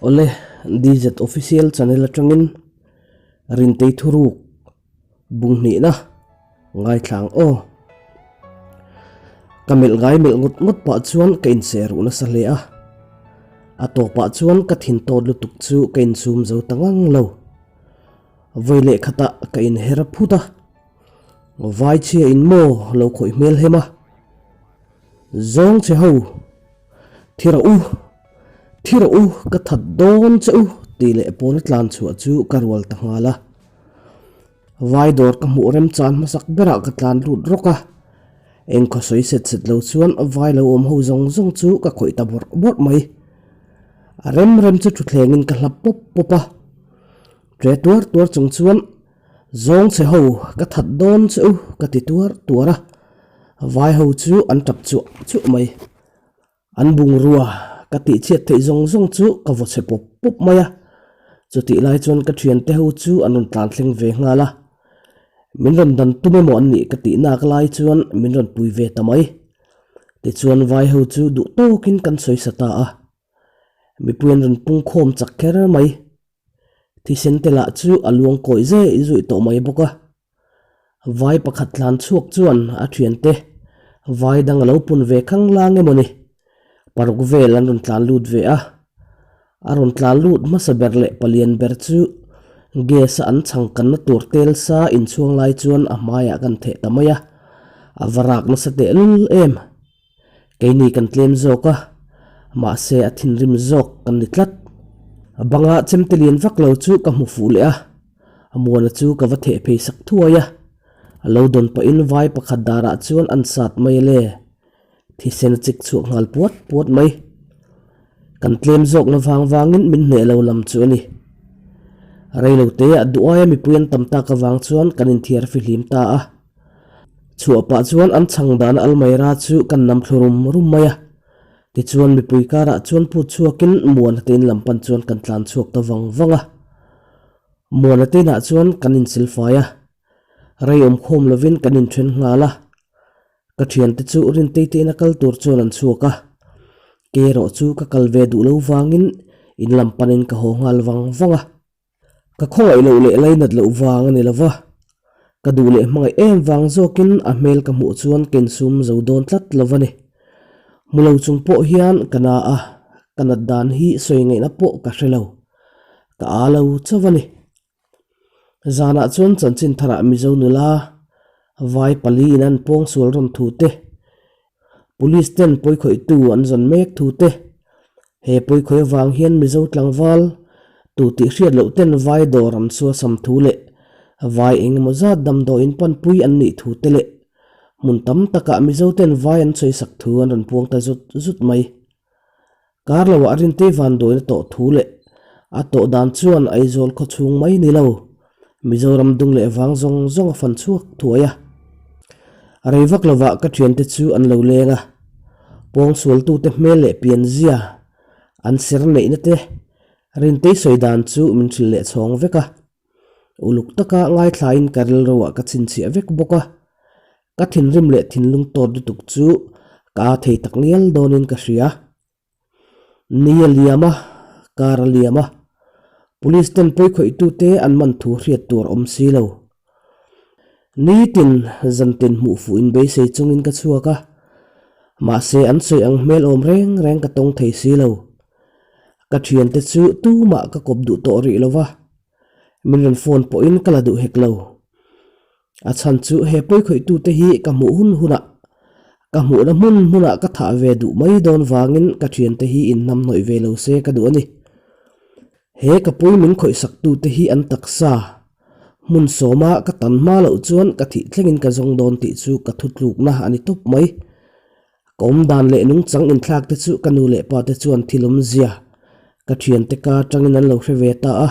Awle, DZ Official Channel atangin Rintei thuruk bunghnihna ngaithla ang aw. Ka melh ngai melh ngawt ngawt pah chuan ka inse ruh nasa hle a. A tawpah chuan ka thin tawt lutuk chu ka insum zo ta ngang lo. Vawi leh khatah ka inher phut a. Vai chhia in maw lo khawih hmel hem a. Zawng che ho, thi rawh u, thi rawh u, ka that dawn che u tih leh pawna tlan chhuah chu ka rual ta nghal a. Vai dawr ka hmuh remchan hmasak berah ka tlan lut rawk a, engkhaw sawi set set lo chuan vai lo awm ho zawng zawng chu ka khawih ta bawrh bawrh mai. A rem rem chu thuthlengin ka hlap pawp pawp a, ṭe tuar tuar chung chuan Zawng che ho, ka that dawn che u, ka ti tuar tuar a. Vai ho chu an tap chuah chuah mai. An bungrua ka tih chhiat theih zawng zawng chu ka vaw chhe pawp pawp mai a. Chutih lai chuan ka thiante ho chu an rawn tlan thleng ve nghal a. Min rawn dan tum emaw an nih ka tih nak lai chuan min rawn pui ve ta mai. Tichuan vai ho chu duh tawkin kan sawi sa ta a. Mipui an rawn pungkhawm chak kher mai. Thisen te lah chu a luang kawih zeh zuih tawh mai bawk a. Vai pakhat tlan chhuak chuan a thiante vai dang a lo pun ve khang lang emaw ni. Paruk vel an rawn tlan lut ve a. A rawn tlan lut hmasa ber leh palian ber chu gas a an chhang kanna tur tel sa inchhuang lai chuan a hmaiah kan theh ta mai a. A va rak nasa tehlul em. Keini kan tlem zawk a, mahse a thinrim zawk kan ni tlat. A banga chemte lian vak lo chu ka hmu fuh leh a, a muana chu ka va theh phei sak thuai a. A lo dawn pahin vai pakhat darah chuan an sat mai a le. Thisen a chik chhuak nghal puat puat mai. Kan tlem zawkna vang vangin min hneh lo lam chu a ni. Reilote ah duh aia mipui an tam tak avang chuan kan inthiar fihlim ta a. Chhuah pah chuan an chhang dana Almaira chu kan nam thlu rum rum mai a. Tichuan mipui karah chuan put chhuakin Muana te in lam pan chuan kan tlan chhuak ta vang vang a. Muana te inah chuan kan insilfai a, rei awm khawm lovin kan inthen nghal a. Ka thiante chu Rintei te ina kal tur chuan an chhuak a. Kei erawh chu ka kal ve duh lo vangin in lam panin ka haw nghal vang vang a. Ka khawngaih loh leh lainat loh vang a ni lo va, ka duh leh hmangaih em vang zawkin a hmel ka hmuh chuan ka insum zo dawn tlat lo va ni. Hmu lo chung pawh hian ka na a, ka nat dan hi sawi ngaihna pawh ka hre lo. Ka aa lo chauh a ni. Zanah chuan chanchin tharah Mizo nula vai pali in an pawngsual rawn thu te, Police ten pawikhawihtu an zawn mek thu te, he pawikhawih avang hian Mizo tlangval tu tih hriat loh ten vai dawr an suasam thu leh vai eng emaw zat damdawiin panpui an nih thu te leh hmun tam takah Mizo ten vai an sawisak thu an rawn puang ta zut zut mai. Kar loah Rintei vanduaina tawh thu leh a tawh dan chuan Aizawl khaw chhung mai ni lo, Mizoram dung leh vang zawng zawng a fan chhuak thuai a. Rei vak lovah ka thiante chu an lo leng a, pawngsualtute hmel leh pianzia an ser neihna te Rintei sawi dan chu min hrilh leh chhawng vek a. Uluk taka ngaithlain ka rilruah ka chhinchhiah vek bawk a, ka thinrim leh thinlung tawt lutuk chu ka aa thei tak ngial dawnin ka hria. Ni a liam a, kar a liam a, police ten pawikhawih-tute an man thu hriat tur awm si lo. Nitin zantin hmuh fuh in beisei chungin ka chhuak a, mahse an sawi ang hmel awm reng reng ka tawng thei si lo. Ka thiante chu tumah ka kawp duh tawh rih lo va, min rawn phone pawhin ka la duh hek lo. A chhan chu he pawikhawih-tute hi ka hmuh hun hunah, ka hmuhna hmun hmunah ka thah ve duh mai dawn vangin ka thiante hi inhnamhnawih ve lo se ka duh a ni. He ka pui min khawihsaktute hi an taksa hmun sawma ka tan hma loh chuan ka thih thlengin ka zawng dawn tih chu ka thutlukna a ni tawp mai. Ka awm dan leh nungchang inthlak te chu ka nu leh pa te chuan thil awmzia ka thiante ka atangin an lo hre ve ta a,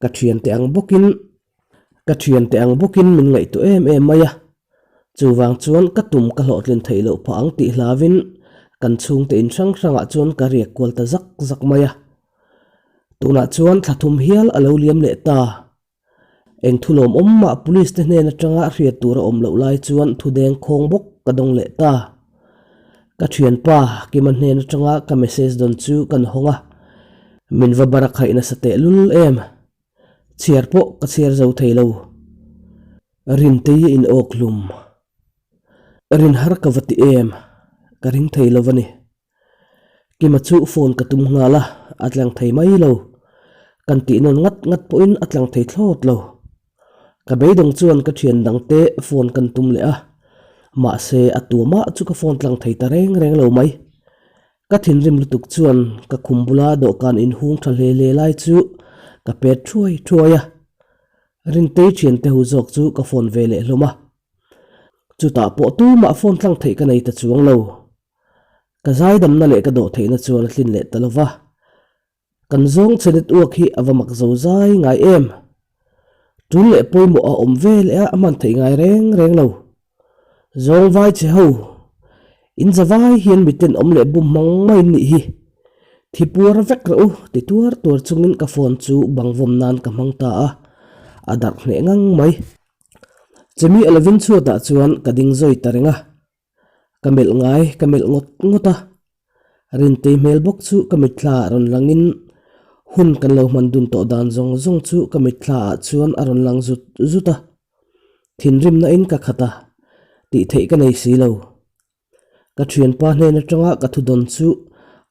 ka thiante ang bawkin ka thiante ang bawkin min ngaihtuah em em mai a, chuvang chuan ka tum ka hlawhtlin theih loh phah ang tih hlavin kan chhungte in hrang hrangah chuan ka riak kual ta zak zak mai a. Tunah chuan thla thum hial a lo liam leh ta. Eng thu lawmawm mah police te hnen atanga hriat tur a awm loh lai chuan thu deng khawng bawk ka dawng leh ta. Ka thianpa Kima hnen atanga ka message dawn chu kan hawng a. Min va barakhaih nasa tehlul em? Chhiar pawh ka chhiar zo thei lo. Rintei a in awk hlum. Rin har ka va ti em? Ka ring thei lo a ni. Kima chu phone ka tum nghal a, a tlang thei mai lo. Kan tih nawn ngat ngat pawhin a tlang thei thlawt lo. Ka beidawng chuan ka thian dangte phone kan tum leh a, mahse a tuamah chu ka phone tlang thei ta reng reng lo mai. Ka thinrim lutuk chuan ka khum bula dawhkan inhung tha hle hle lai chu ka pet thuai thuai a, Rintei thiante hu zawk chu ka phone ve leh hlawm a. Chutah pawh tumah phone tlang theih ka nei ta chuang lo. Ka zaidamna leh ka dawh theihna chuan a tlin leh ta lo va. Kan zawng che network hi a va mak zo zai ngai em? Tul leh pawimawh a awm ve leh a a hman theih ngai reng reng lo. Zawng vai che ho, in za vai hian miten awm leh bum hmang mai in nih hi. Thi puar vek rawh u ti tuar tuar chungin ka phone chu bang vawm nan ka hmang ta a, a darh hneh ngang mai. Chemi a lovin chhuatah chuan ka ding zawi ta reng a. Ka melh ngai ka melh ngawt ngawt a, Rintei hmel bawk chu ka mitthla ah rawn langin hun kan lo hman dun tawh dan zawng zawng chu ka mitthla ah chuan a rawn lang zut zut a, thinrimna in ka khat a, tih theih ka nei si lo. Ka thianpa hnen atanga ka thudawn chu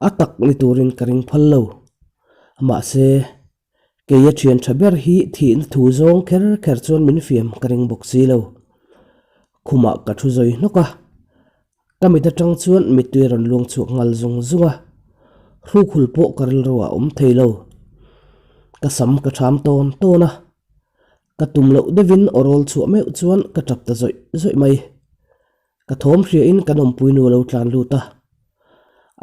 a tak ni turin ka ring phal lo. Mahse, Kei a thian tha ber hi thihna thu zawng kher kher chuan min fiam ka ring bawk si lo. Khumah ka thu zawi hnawk a, ka mit atang chuan mittui a rawn luang chhuak nghal zung zung a, hrukhul pawh ka rilru ah awm thei lo. Ka sam ka tham tawn tawn a, ka tum loh deuhin aw rawl chhuah meuh chuan ka tap ta zawih zawih mai. Ka thawm hriain kan awmpui nu a lo tlan lut a.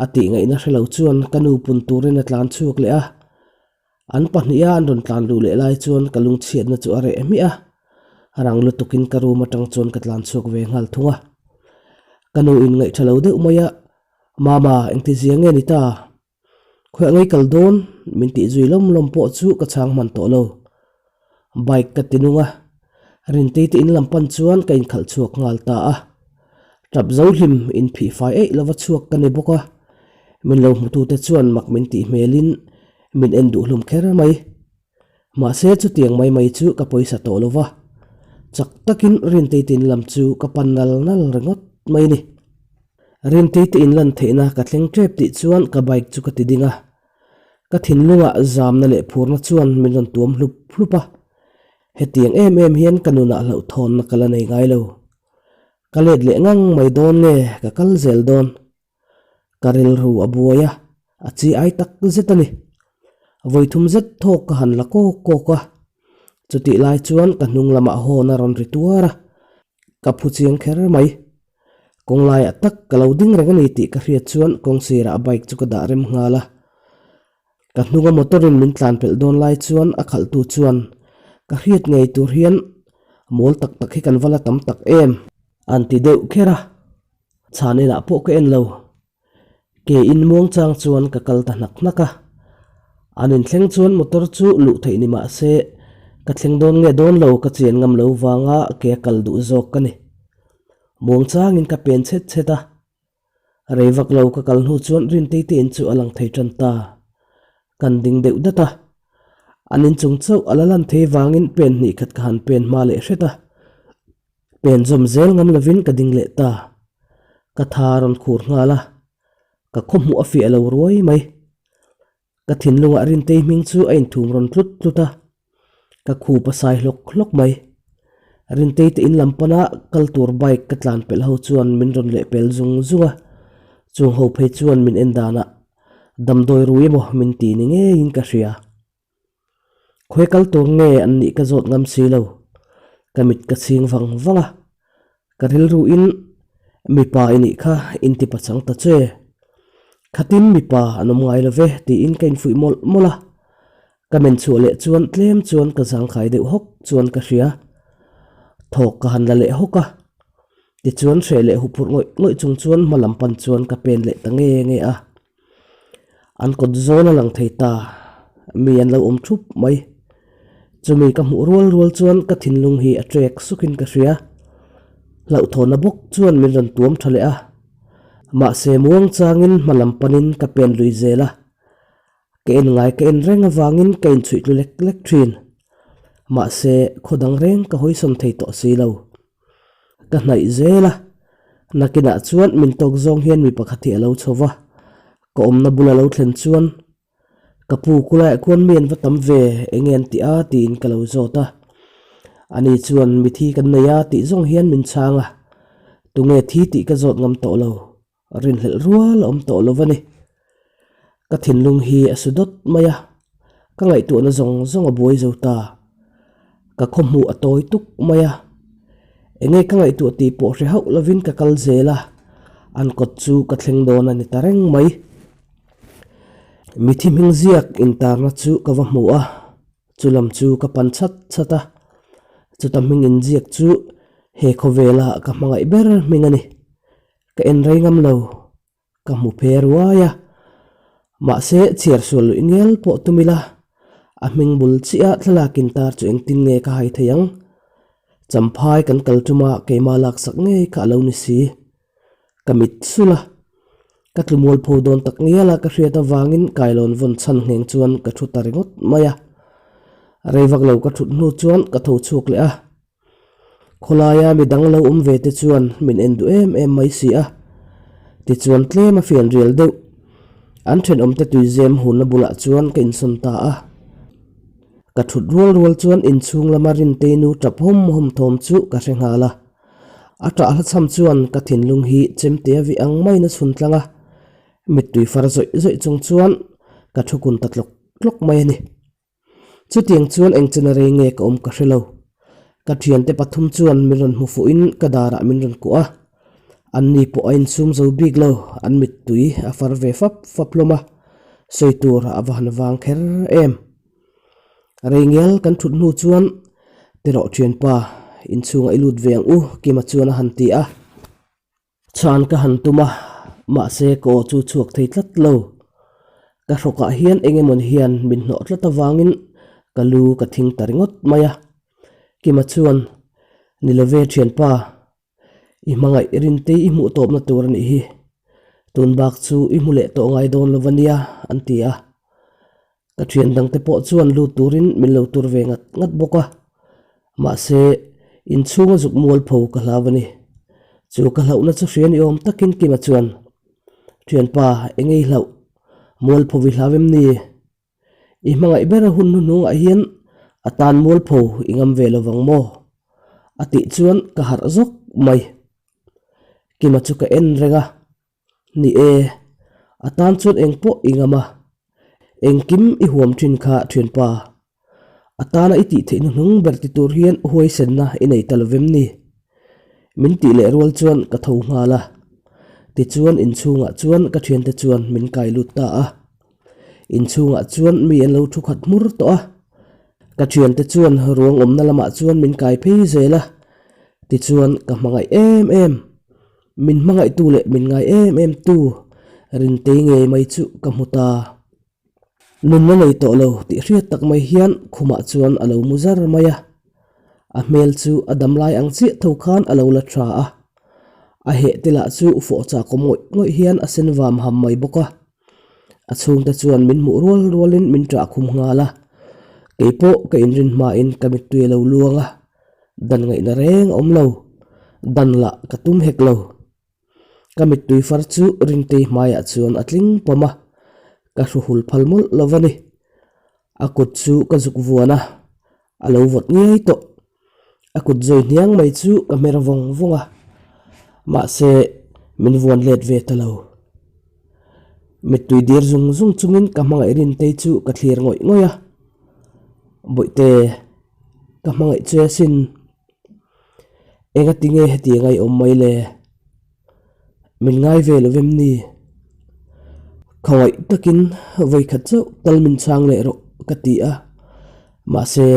A tih ngaihna hre lo chuan ka nu pun turin a tlan chhuak leh a. An pahniha an rawn tlan luh leh lai chuan ka lungchhiatna chu a reh hmiah a. Rang lutukin ka room atang chuan ka tlan chhuak ve nghal thung a. Ka nu in ngaih tha lo deuh mai a, Mama, engtizia nge ni ta? Khawiah ngei kal dawn min tih zui lawm lawm pawh chu ka chhang hman tawh lo. Bike ka ti nung a, Rintei te in lam pan chuan ka inkhalh chhuak nghal ta a. Tap zo hlim inphih fai eih lova chhuak ka ni bawk a, min lo hmutute chuan mak min tih hmelin min en duh hlum kher mai. Mahse chutiang mai mai chu ka pawisa tawh lo va, chak takin Rintei te in lam chu ka pan nal nal ringawt mai ni. Rintei te inlan theihna ka thleng tep tih chuan ka bike chu ka ti ding a, ka thinlungah zamna leh phurna chuan min rawn tuam hlup hlup a, hetiang em em hian ka nunah hlauhthawnna ka la nei ngai lo. Ka let leh ngang mai dawn nge ka kal zel dawn? Ka rilru a buai a, a chi ai tak zet a ni. Vawithum zet thawk ka han la kawk kawk a, chutih lai chuan ka hnung lamah hawn a rawn ri tuar a, ka phu chiang kher mai. Kawng laiah tak ka lo ding reng a ni tih ka hriat chuan kawng sirah bike chu ka dah rem nghal a. Ka hnunga motor in min tlan pelh dawn lai chuan a khalhtu chuan ka hriat ngei tur hian mawl tak tak hi kan va la tam tak em? An ti deuh kher a, chhan inah pawh ka en lo. Ke in muang chang chuan ka kal ta hnak hnak a. An inthleng chuan motor chu luh theih ni mah se ka thleng dawn nge dawn lo ka chian ngam lo vanga ke a kal duh zawk ka ni. Muang changin ka pen chhet chhet a, rei vak lo ka kal hnu chuan Rintei te in chu a lang thei tan ta. Kan ding deuh dat a, an inchung chauh a la lan thei vangin pen hnih khat ka han pen hma leh hret a, pen zawm zel ngam lovin ka ding leh ta. Ka tha a rawn khur nghal a, ka khawhmuh a fiah lo ruai mai. Ka thinlungah Rintei hming chu a inthum rawn tlut tlut a, ka khup a sai hlawk hlawk mai. Rintei te in lam pana kal tur bike ka tlan pelh ho chuan min rawn leh pel zung zung a, chung ho phei chuan min en danah damdawi rui emaw min ti ni ngeiin ka hria. Khawi kal tur nge an nih ka zawt ngam si lo, ka mit ka chhing vang vang a, Ka rilru in mipa i nih kha in ti pachang ta che. Khatin mipa an awm ngai lo ve tiin ka infuih mawlh mawlh a. Ka men chhuah leh chuan tlem chuan ka zangkhai deuh hawk chuan ka hria. Thawk ka han la leh hawk a. Tichuan hreh leh huphurh ngawih ngawih chung chuan hma lam pan chuan ka pen leh ta nge nge a. An kawt zawn a lang thei ta, mi an lo awm thup mai. Chumi ka hmuh rual rual chuan ka thinlung hi a trek sukin ka hria. Hlauhthawhna bawk chuan min rawn tuam tha leh a. Mahse muang changin hma lam panin ka pen lui zel a. Ka en ngai ka en reng avangin ka inchhuih tlu lek lek thin. Mahse, khaw dang reng ka hawisawn thei tawh si lo. Ka hnaih zel a, nakinah chuan min tawk zawng hian mi pakhat hi a lo chho va, ka awmna bula lo thlen chuan ka pu kulaiah khuan mi an va tam ve, enge an tih a tiin ka lo zawt a. Ani chuan mithi kan nei a tih zawng hian min chhang a, tunge thi tih ka zawt ngam tawh lo. Rinhlelh rual a awm tawh lo a ni. Ka thinlung hi a su dawt mai a, ka ngaihtuahna zawng zawng a buai zo ta. Ka khawhmuh a tawi tuk mai a, enge ka ngaihtuah tih pawh hre hauh lovin ka kal zel a, an kawt chu ka thleng dawn a ni ta reng mai. Mithi hming ziak intarna chu ka va hmu a, chu lam chu ka pan chhat chhat a, chuta hming inziak chu he khawvela ka hmangaih ber hming a ni. Ka en rei ngam lo, ka hmu phe ruai a, mahse chhiar sual luih ngial pawh tum ila, a hming bul chiah thlalak in tar chu engtin nge ka hai thei ang? Champhai kan kal tuma keimah laksak ngei kha a lo ni si. Ka mit sul a, ka tlu mualpho dawn tak ngial a ka hriat avangin kailawn vawn chhan ngheng chuan ka thu ta ringawt mai a. Rei vak lo ka thut hnu chuan ka tho chhuak leh a. Khawlaia mi dang lo awm ve te chuan min en duh em em mai si a, tichuan tlem a fian rial deuh. An thenawmte tuizem hunna bulah chuan ka insawn ta a. Ka thut rual rual chuan inchhung lama Rintei nu tap hawm hawm thawm chu ka hre nghal a. A tah hla chham chuan ka thinlung hi chemtea vih ang maiin a chhun tlang a, mittui far zawih zawih chung chuan ka thu kun ta tlawk tlawk mai a ni. Chutiang chuan eng chena rei nge ka awm ka hre lo. Ka thiante pathum chuan min rawn hmu fuhin ka darah min rawn kuah a. An ni pawh a insum zo bik lo, an mittui a far ve fap fap hlawm a, sawi tur a va han vang kher em. Rei ngial kan thut hnu chuan Tirawh thianpa, inchhungah i lut ve ang u Kima chuan a han ti a. Chhan ka han tum a, mahse ka aw chu chhuak thei tlat lo. Ka hrawkah hian eng emawni hian min hnawh tlat avangin ka lu ka thing ta ringawt mai a. Kima chuan, Ni love thianpa, i hmangaih Rintei i hmuh tawpna tur a nih hi. Tun bak chu i hmu leh tawh ngai dawn lo va nia, an ti a. Ka thian dangte pawh chuan lut turin min lo tur ve ngat ngat bawk a, mahse inchhunga zuk mualpho ka hlau a ni. Chu ka hlauhna chu hria ni awm takin Kima chuan, Thianpa, eng ei hlauh? Mualpho i hlau em ni? I hmangaih ber a hun hnuhnungah hian a tan mualpho i ngam ve lo vang maw? A tih chuan ka harh zawk mai. Kima chu ka en reng a. Ni e, a tan chuan eng pawh i ngam a, engkim i huam thin kha thianpa. A tana i tih theih hnuhnung ber ti tur hian huaisenna i nei ta lovem ni? Min tih leh rual chuan ka tho nghal a, tichuan inchhungah chuan ka thiante chuan min kai lut ta a. Inchhungah chuan mi an lo thu khat hmur tawh a, ka thiante chuan ruang awmna lamah chuan min kai phei zel a, tichuan ka hmangaih em em. Min hmangaihtu leh min ngai em em tu Rintei ngei mai chu ka hmu ta. Nunna nei tawh lo tih hriat tak mai hian khumah chuan a lo mu zar mai a. A hmel chu a dam lai ang chiah tho khan a lo la tha a. A heh te lah chu fawh chakawm ngawih ngawih hian a sen vam ham mai bawk a. A chhungte chuan min hmuh rual rualin min ṭah khum nghal a. Keipawh ka inrin hmain ka mittui a lo luang a. Dan ngaihna reng a awm lo, dan lah ka tum hek lo. Ka mittui far chu Rintei hmaiah chuan a tling pawm a, ka hru hul phal mawlh lo va ni. A kut chu ka zuk vuan a, a lo vawt ngei tawh. A kut zawi hniang mai chu ka hmer vawng vawng a, mahse min vuan let ve ta lo. Mittui dir zung zung chungin ka hmangaih Rintei chu ka thlir ngawih ngawih a, Bawihte. Ka hmangaih che asin. Engati nge hetiang a i awm mai le? Min ngai ve lo vem ni? Khawngaih takin vawikhat chauh tal min chhang leh rawh ka ti a, mahse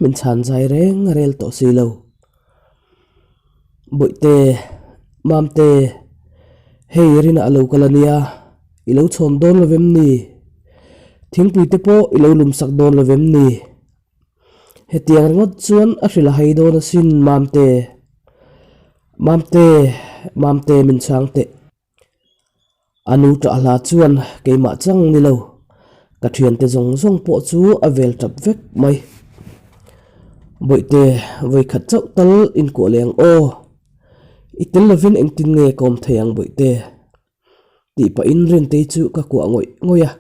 min chhan zai reng a rel tawh si lo. Bawihte, Mamte, hei rinah a lo kal a nia, i lo chhawn dawn lo vem ni? Thingpui te pawh i lo lumsak dawn lo vem ni? Hetiang ringawt chuan a hrilh a hai dawn asin Mamte. Mamte, Mamte min chhang teh. A nu ṭah hla chuan keimah chang ni lo. Ka thiante zawng zawng pawh chu a vel tap vek mai. Bawihte, vawikhat chauh tal inkuah leh ang aw. I tel lovin engtin nge ka awm thei ang Bawihte? Tih pahin Rintei chu ka kuah ngawih ngawih a.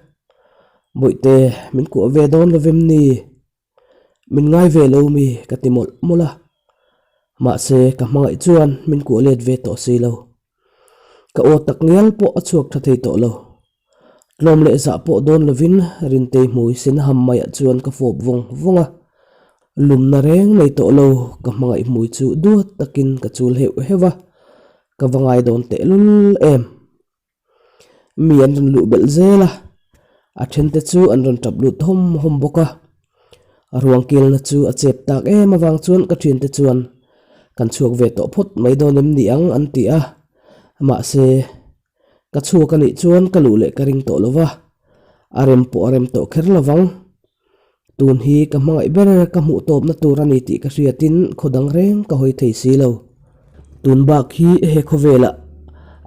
Bawihte, min kuah ve dawn lovem ni? Min ngai ve lo mi ka ti mawlh mawlh a, mahse ka hmangaih chuan min kuah let ve tawh si lo. Ka aw tak ngial pawh a chhuak tha thei tawh lo. Tlawm leh zah pawh dawn lovin Rintei hmui sen ham maiah chuan ka fawp vawng vawng a, lumna reng nei tawh lo ka hmangaih hmui chu duat takin ka chul heuh heuh a, ka va ngai dawn tehlul em. Mi an rawn luh belh zel a, a thente chu an rawn tap lut hawm hawm bawk a. A ruang kilna chu a chep tak em avang chuan ka thiante chuan kan chhuak ve tawh phawt mai dawn em ni ang an ti a, mahse ka chhuak a nih chuan ka luh leh ka ring tawh lo va, a rem pawh a rem tawh kher lo vang. Tun hi ka hmangaih ber ka hmuh tawpna tur a ni tih ka hriatin khaw dang reng ka hawi thei si lo. Tun bak hi he khawvelah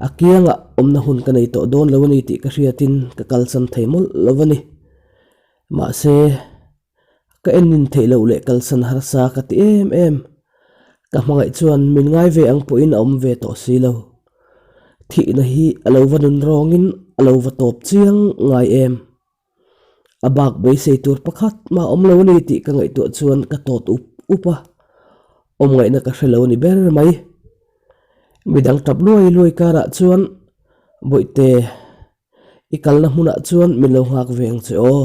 a kiangah awmna hun ka nei tawh dawn lo a ni tih ka hriatin ka kalsan thei mawlh lo a ni. Mahse, ka ennin theih loh leh kalsan harsa ka ti em em. Ka hmangaih chuan min ngai ve ang pawhin a awm ve tawh si lo. Thihna hi a lo va nun rawngin a lo va tawp chiang ngai em. A bak beisei tur pakhat mah awm lo a ni tih ka ngaihtuah chuan ka tawt up up a, awm ngaihna ka hre lo a ni ber mai. Midang tap luai luai karah chuan Bawihte, i kalna hmunah chuan min lo nghak ve ang che aw.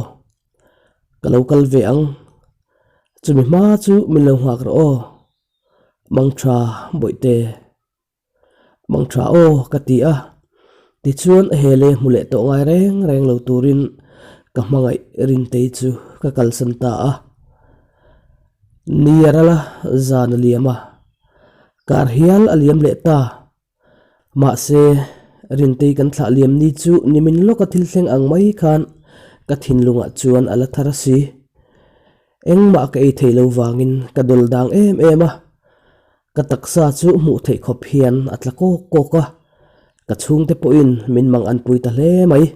Ka lo kal ve ang. Chumi hma chu min lo nghak rawh aw. Mangtha Bawihte. Mang tha aw ka ti a, tichuan he lei hmu leh tawh ngai reng reng lo turin ka hmangaih Rintei chu ka kalsan ta a. Ni a ral a, zan a liam a, kar hial a liam leh ta. Mahse, Rintei kan thlah liam ni chu nimin lawka thil thleng ang mai khan ka thinlungah chuan a la thar a si. Engmah ka ei thei lo vangin ka dawl dang em em a. Ka taksa chu hmuh theih khawp hian a tla kawk kawk a, ka chhungte pawhin min mang an pui ta hle mai.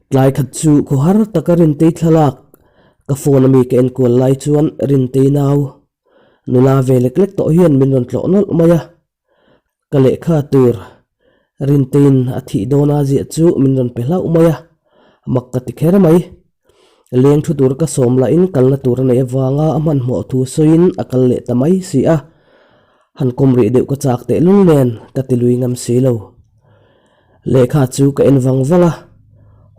Tlai khat chu khawhar taka Rintei thlalak ka phone ami ka enkual lai chuan Rintei nau nula ve lek lek tawh hian min rawn tlawh nawlh mai a. Ka lehkha tur Rinteiin a thih dawna ziah chu min rawn pe hlauh mai a, mak ka ti kher mai. Leng thu tur ka sawm lahin kalna tur a neih avanga a hmanhmawh thu sawiin a kal leh ta mai si a, han kawm rih deuh ka chak tehlul nen ka ti lui ngam si lo. Lehkha chu ka en vang vang a,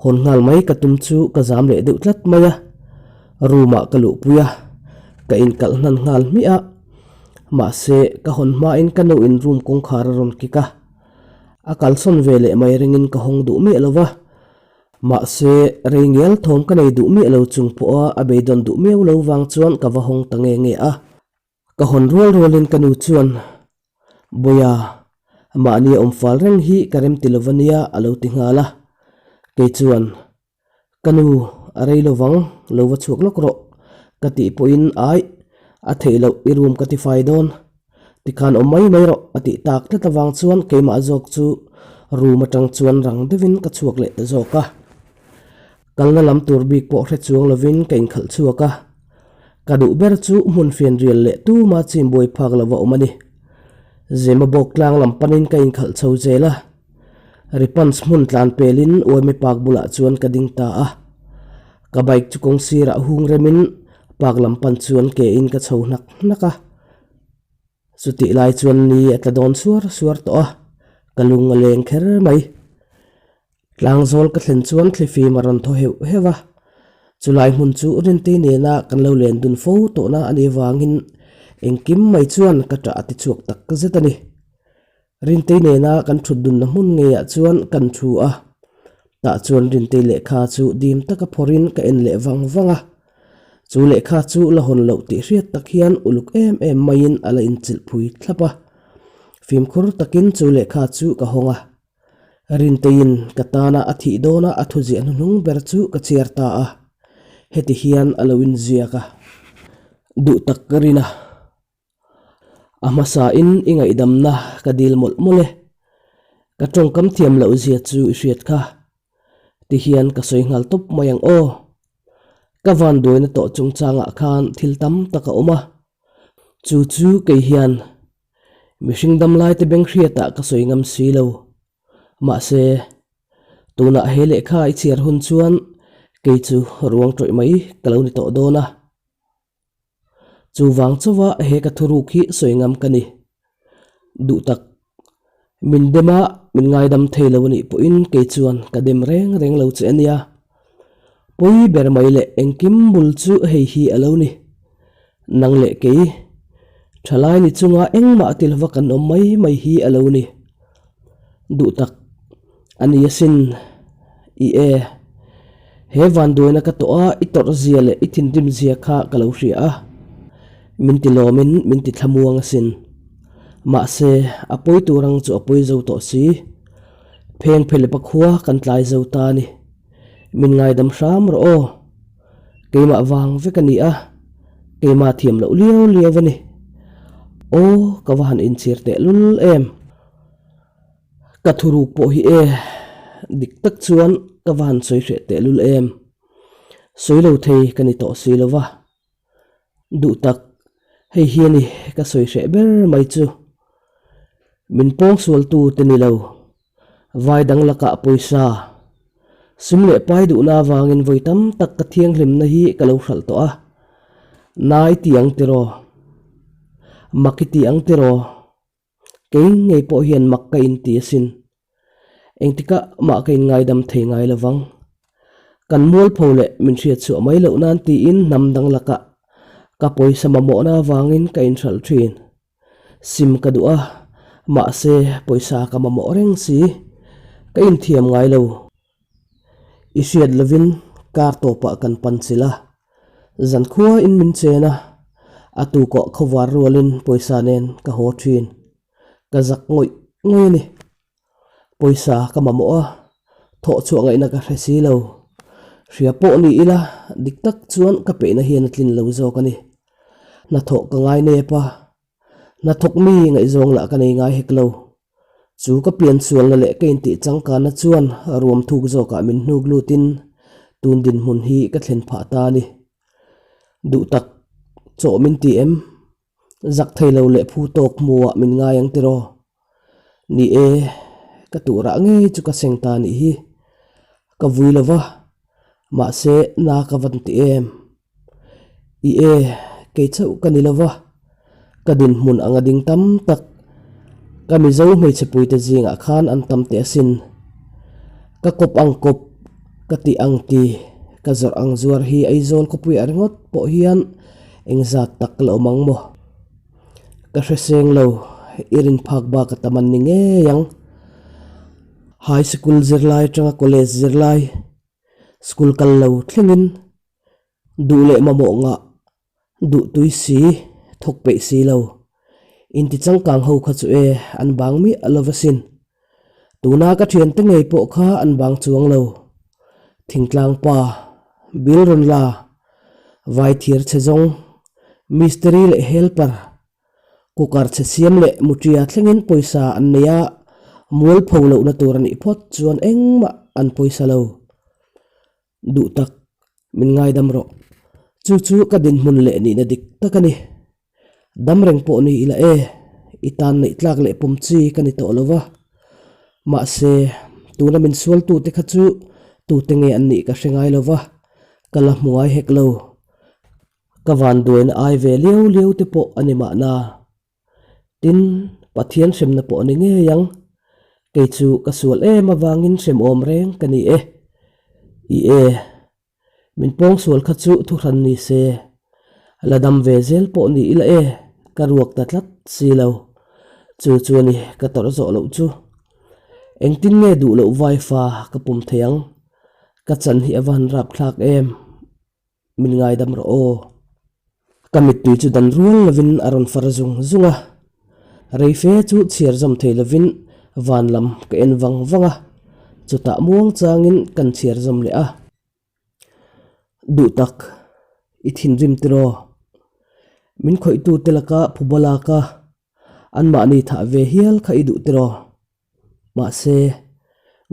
hawn nghal mai ka tum chu ka zam leh deuh tlat mai a, room ah ka luhpui a, ka inkalh hnan nghal hmiah a, mahse ka hawn hmain ka nu in room kawngkhar a rawn kik a, a kalsawn ve leh mai ringin ka hawng duh miah lo va, mahse rei ngial thawm ka nei duh miah lo chung pawha a beidawn duh miau lo vang chuan ka va hawng ta nge nge a. Ka hawn rual rualin ka nu chuan, Bawiha, mahni a awm fal reng hi ka rem ti lova nia a lo ti nghal a. Kei chuan, Ka nu, a rei lovang, lo va chhuak lawk rawh, ka tih pawhin aih, a theih loh i room ka tifai dawn. Tikhan awm mai mai rawh a tih tak tlat avang chuan keimah zawk chu room atang chuan rang deuhin ka chhuak leh ta zawk a. Kalna lam tur bik pawh hre chuang lovin ka inkhalh chhuak a, ka duh ber chu hmun fianrial leh tuma chim buai phak lova awm a ni. Zema bawk tlang lam panin ka inkhalh chho zel a, Ripans hmun tlan pelin Uaime Park bulah chuan ka ding ta a. Ka bike chu kawng sirah hung remin park lam pan chuan ke in ka chho hnak hnak a. Chutih lai chuan ni a tla dawn suar suar tawh a, ka lung a leng kher mai. Tlangzawl ka thlen chuan thlifim a rawn thaw heuh heuh a, chulai hmun chu Rintei nena kan lo len dun fo tawhna a nih avangin engkim mai chuan ka ṭah a ti chhuak tak zet a ni. Rintei nena kan ṭhut dunna hmun ngeiah chuan kan ṭhu a, tah chuan Rintei lehkha chu dim taka phawrhin ka en leh vang vang a. Chu lehkha chu la hawn loh tih hriat tak hian uluk em em maiin a la inchilh phui thlap a. Fimkhur takin chu lehkha chu ka hawng a. Rinteiin ka tana a thih dawna a thuziah hnuhnung ber chu ka chhiar ta a, heti hian a lo inziak a, Duh tak ka rin a, a hmasain i ngaihdamna ka dil mawlh mawlh e, ka tawngkam thiam loh zia chu i hriat kha. Tihian ka sawi nghal tawp mai ang aw. Ka vanduaina tawh chungchangah khan thil tam tak a awm a, chu chu kei hian mihring damlaite beng hriatah ka sawi ngam si lo. Mahse, tunah he lehkha i chhiar hun chuan kei chu ruang tawih mai ka lo ni tawh dawn a. Chuvang chauha he ka thuruk hi sawi ngam ka ni. Duh tak, min dem a, min ngaidam thei lo a nih pawhin kei chuan ka dem reng reng lo che a nia. Pawi ber mai leh engkim bul chu hei hi a lo ni. Nang leh kei, thalai ni chunga engmah ti lova kan awm mai mai hi a lo ni. Duh tak, A ni asin, i e. He vanduaina ka tawh a, i tawrh zia leh i thinrim zia kha ka lo hria a. Min ti lawmin min ti thlamuang asin. Mahse, a pawi tur ang chu a pawi zo tawh si. Pheng phelepa khua kan tlai zo ta a ni. Min ngaidam hram rawh aw. Keimah vang vek a ni a, keimah thiam loh liau liau a ni. Aw, ka va han inchhir tehlul em. Ka thuruk pawh hi e, dik tak chuan ka va han sawi hreh tehlul em. Sawi lo thei ka ni tawh si lo va. Duh tak, hei hi a ni ka sawi hreh ber mai chu. Min pawngsualtu te ni lo, vai dang lakah pawisa, sum leh pai duhna avangin vawi tam tak ka thianghlimna hi ka lo hralh tawh a. Nai ti ang tiraw? Mak i ti ang tiraw? Kei ngei pawh hian mak ka inti asin. Engtikah mah ka inngaidam thei ngai lo vang. Kan mualpho leh min hriat chhuah mai loh nan tiin hnam dang lakah ka pawisa mamawhna avangin ka inhralh thin. Sim ka duh a, mahse pawisa ka mamawh reng si. Ka inthiam ngai lo. I hriat lovin kar tawpah kan pan chilh a, zankhua in min chen a, a tukawh khawvar rualin pawisa nen ka haw thin. Ka zak ngawih ngawih a ni. Pawisa ka mamawh a, thawh chhuah ngaihna ka hre si lo. Hria pawh ni ila dik tak chuan ka peihna hian a tlin lo zawk a ni. Hnathawh ka ngai nep a, hnathawk mi ngaihzawng lah ka nei ngai hek lo. Chu ka piansualna leh ka intih changkanna chuan ruam thuk zawkah min hnuk lutin tun dinhmun hi ka thlen phah ta a ni. Duh tak, chawh min ti em? Zak thei lo leh phu tawk hmuhah min ngai ang tiraw? Ni e, ka turah ngei chu ka seng ta nih hi. Ka vui lo va, mahse na ka van ti em? I e, kei chauh ka ni lo va, ka dinhmun anga ding tam tak ka Mizo hmeichhe puite zingah khan an tam teh asin. Ka kawp ang kawp, ka tih ang ti, ka zawrh ang zuar hi Aizawl khawpuiah ringawt pawh hian engzat tak la awm ang maw? Ka hre seng lo, i rin phak bak a tam an ni ngei ang. High Sikul zirlai atanga College zirlai, School kal lo thlengin duh leh mamawh ngah duh tui si, thawk peih si lo. Inti changkang ho kha chu e an bang miah lo va sin. Tuna ka thiante ngei pawh kha an bang chuang lo. Thingtlang pa, Bill rawn la, vai thir chhe zawng, mistiri leh helper, Cooker chhe siam leh muṭia thlengin pawisa an nei a, mualpho lohna tur a nih phawt chuan engmah an pawisa lo. Duh tak, min ngaidam rawh. Chu chu ka dinhmun leh nihna dik tak a ni. Dam reng pawh ni ila e, i tan neih tlak leh pawm chi ka ni tawh lo va. Mahse, tuna min sualtute kha chu tute nge an nih ka hre ngai lo va, ka la hmu ngai hek lo. Ka vanduaina ai ve liau liau te pawh a ni mahna. Tin, Pathian hremna pawh a ni ngei ang. Kei chu ka sual em avangin hrem awm reng ka ni e. I e, min pawngsual kha chu thuhran ni se. La dam ve zel pawh ni ila e, ka ruak ta tlat si lo. Chu chu a ni ka tawrh zawh loh chu. Engtin nge duh loh vaifa ka pum thei ang? Ka chan hi a va han rapthlak em. Min ngaidam rawh aw. Ka mittui chu dan rual lovin a rawn far zung zung a. Reife chu chhiar zawm thei lovin van lam ka en vang vang a, chutah muang changin kan chhiar zawm leh a. Duh tak, i thinrim tiraw? Min khawihtute laka phuba laka anmahni thah ve hial kha i duh tiraw? Mahse,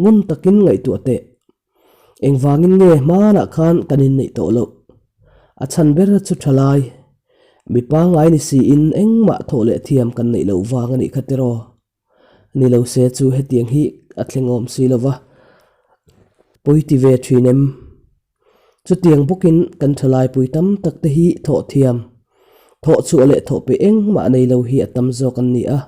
ngun takin ngaihtuah teh. Engvangin nge hmanah khan kan inneih tawh loh? A chhan ber chu tha lai. Mi pangngai ni siin engmah thawh leh thiam kan neih loh vang a nih kha tiraw? Ni lo se chu hetiang hi a thleng awm si lo va, pawi ti ve thin em? Chutiang bawkin kan thalaipui tam tak te hi thawh thiam, thawh chhuah leh thawh pe engmah nei lo hi a tam zawk an ni a.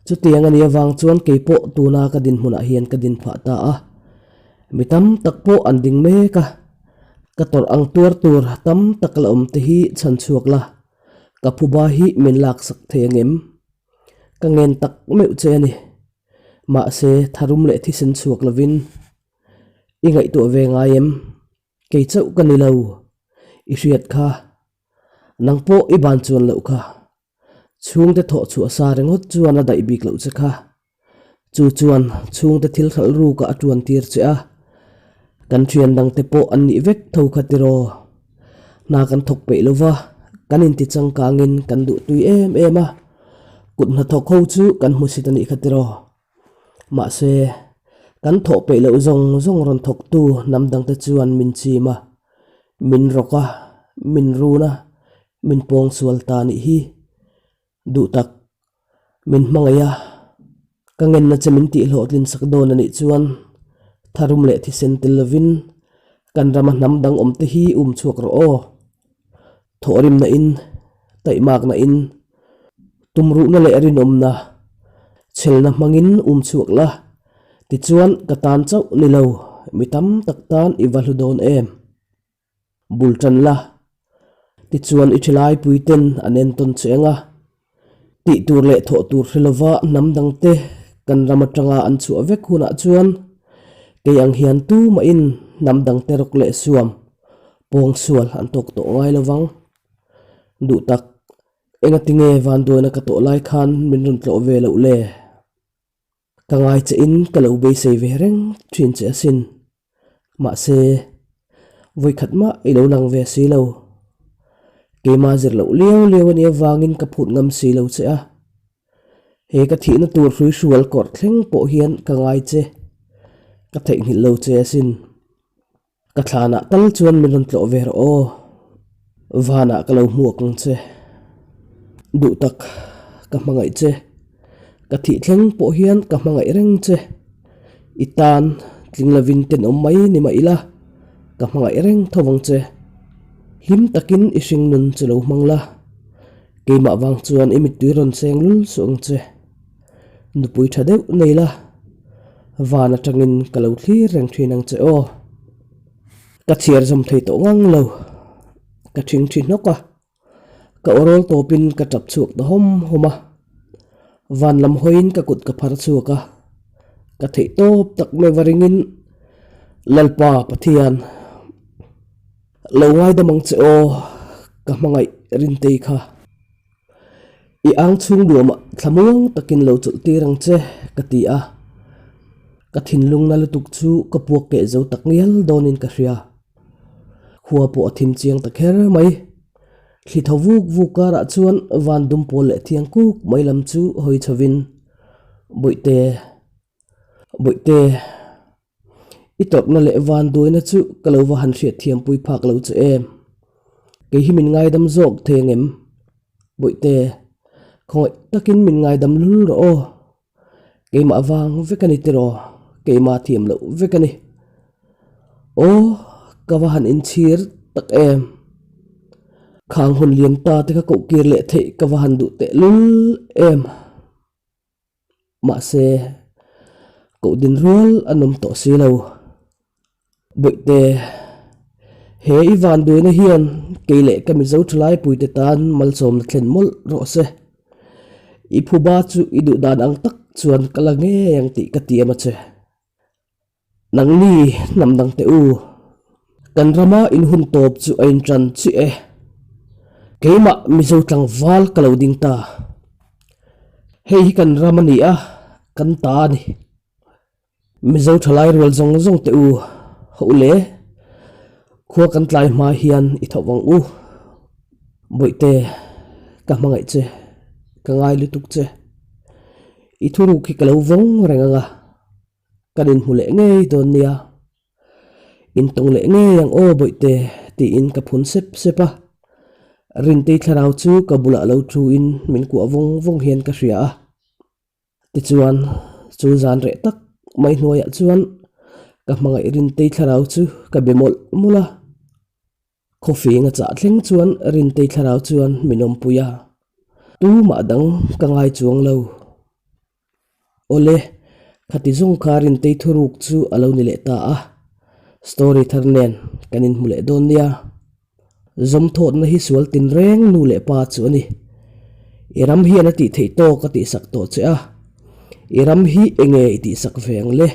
Chutiang a nih avang chuan kei pawh tuna ka dinhmunah hian ka din phah ta a. Mi tam tak pawh an ding mek a, ka tawrh ang tuar tur tam tak la awm te hi chhan chhuak la, ka phuba hi min laksak thei angem? Ka ngen tak meuh che a ni. Mahse, tharum leh thisen chhuak lovin i ngaihtuah ve ngai em? Kei chauh ka ni lo. I hriat kha. Nang pawh i ban chuan loh kha. Chhungte thawh chhuah sa ringawt chuan a daih bik loh che kha. Chu chuan chhungte thil hralh rukah a tuan tir che a. Kan thian dangte pawh an nih vek tho kha tiraw. Hna kan thawk peih lo va, kan inti changkangin kan duh tui em em a. Kut hnathawk ho chu kan hmusit a nih kha tiraw. Mahse, kan thawh peih loh zawng zawng rawn thawktu hnam dangte chuan min chim a, min rawk a, min run a, min pawngsual ta nih hi. Duh tak, min hmangaih a, ka ngenna che min tih hlawhtlin sak dawn a nih chuan tharum leh thisen tel lovin kan rama hnam dang awm te hi um chhuak rawh aw. Thawhrimna in, taihmakna in, tumruhna leh rinawmna, chhelna hmangin um chhuak la, tichuan ka tan chauh ni lo, mi tam tak tan i va hlu dawn em? Bul tan la, tichuan i thalai puiten an entawn che ang a, tih tur leh thawh tur hre lova hnam dangte kan ram atanga an chhuah vek hunah chuan kei ang hian tumahin hnam dangte rawk leh suam pawngsual an tawk tawh ngai lovang. Duh tak, engatinge vanduaina ka tawh lai khan min rawn tlawh ve loh le? Ka ngai che in ka lo beisei ve reng thin che asin. Mahse, vawikhat mah i lo lang ve si lo. Keimah zir loh liau liau a nih avangin ka phut ngam si lo che a. He ka thihna tur hrui hrual kawrh thleng pawh hian ka ngai che. Ka theihnghilh lo che asin. Ka thlanah tal chuan min rawn tlawh ve rawh aw, vanah ka lo hmuak ang che. Duh tak, ka hmangaih che. Ka thih thleng pawh hian ka hmangaih reng che. I tan tling lovin tenawm mai ni mah ila, ka hmangaih reng tho vang che. Hlim takin i hring nun chu lo hmang la, keimah vang chuan i mittui rawn seng lul suh ang che. Nupui tha deuh nei la, van atangin ka lo thlir reng thin ang che aw. Ka chhiar zawm thei tawh ngang lo, ka thing thi hnawk a, ka awrawl tawpin ka tap chhuak ta hawm hawm a. Van lam hawiin ka kut ka phar chhuak a, ka theih tawp tak mai va ringin Lalpa Pathian lo ngaidam ang che aw, ka hmangaih Rintei kha. I ang chhung duamah thlamuang takin lo chawlh tir ang che, ka ti a. Ka thinlung na lutuk chu ka puak keh zo tak ngial dawnin ka hria. Khua pawh a thim chiang ta kher mai. Thli thaw vuk vuk karah chuan van dum pawl leh thiang kuk mai lam chu hawi chhovin, Bawihte, Bawihte, I tawrhna leh van duaina chu ka lo va han hriat thiampui phak lo che em? Kei hi min ngaidam zawk thei ang em? Bawihte, khawngaih takin min ngaidam lul rawh aw. Keimah vang vek a ni tiraw? Keimah thiam loh vek a ni. Aw, ka va han inchhir tak em? Khang hun lian ta te kha koh kir leh theih ka va han duh tehlul em? Mahse, koh din rual an awm tawh si lo. Bawihte, he i vanduaina hian kei leh ka Mizo thalaipuite tan malsawmna thlen mawlh rawh se. I phuba chu i duh dan ang tak chuan ka la ngei ang tih ka tiam a che. Nangni hnam dang teh u, kan rama in hun tawp chu a intan chiah e. Keimah Mizo tlangval ka lo ding ta. Hei hi kan ram a ni a, kan ta a ni. Mizo thalai rual zawng zawng teh u, hauh le, khua kan tlai hma hian i thawh vang u. Bawihte, ka hmangaih che, ka ngai lutuk che. I thuruk hi ka lo vawng reng ang a. Kan inhmu leh ngei dawn nia. Intawng leh ngei ang aw Bawihte, tiin ka phun sep sep a. Rintei thlarau chu ka bulah lo thuin min kuah vawng vawng hian ka hria a. Tichuan, chu zan reh tak mai hnuaiah chuan ka hmangaih Rintei thlarau chu ka be mawlh mawlh a. Khawfeng a chah thleng chuan Rintei thlarau chuan min awmpui a, tumah dang ka ngai chuang lo. Awle, khati zawng kha Rintei thuruk chu a lo ni leh ta a, story thar nen kan inhmu leh dawn nia. Zawmthawtna hi sual tin reng nu leh pa chu a ni. I ram hian a tih theih tawk a tihsak tawh che a, i ram hi enge i tihsak ve ang le?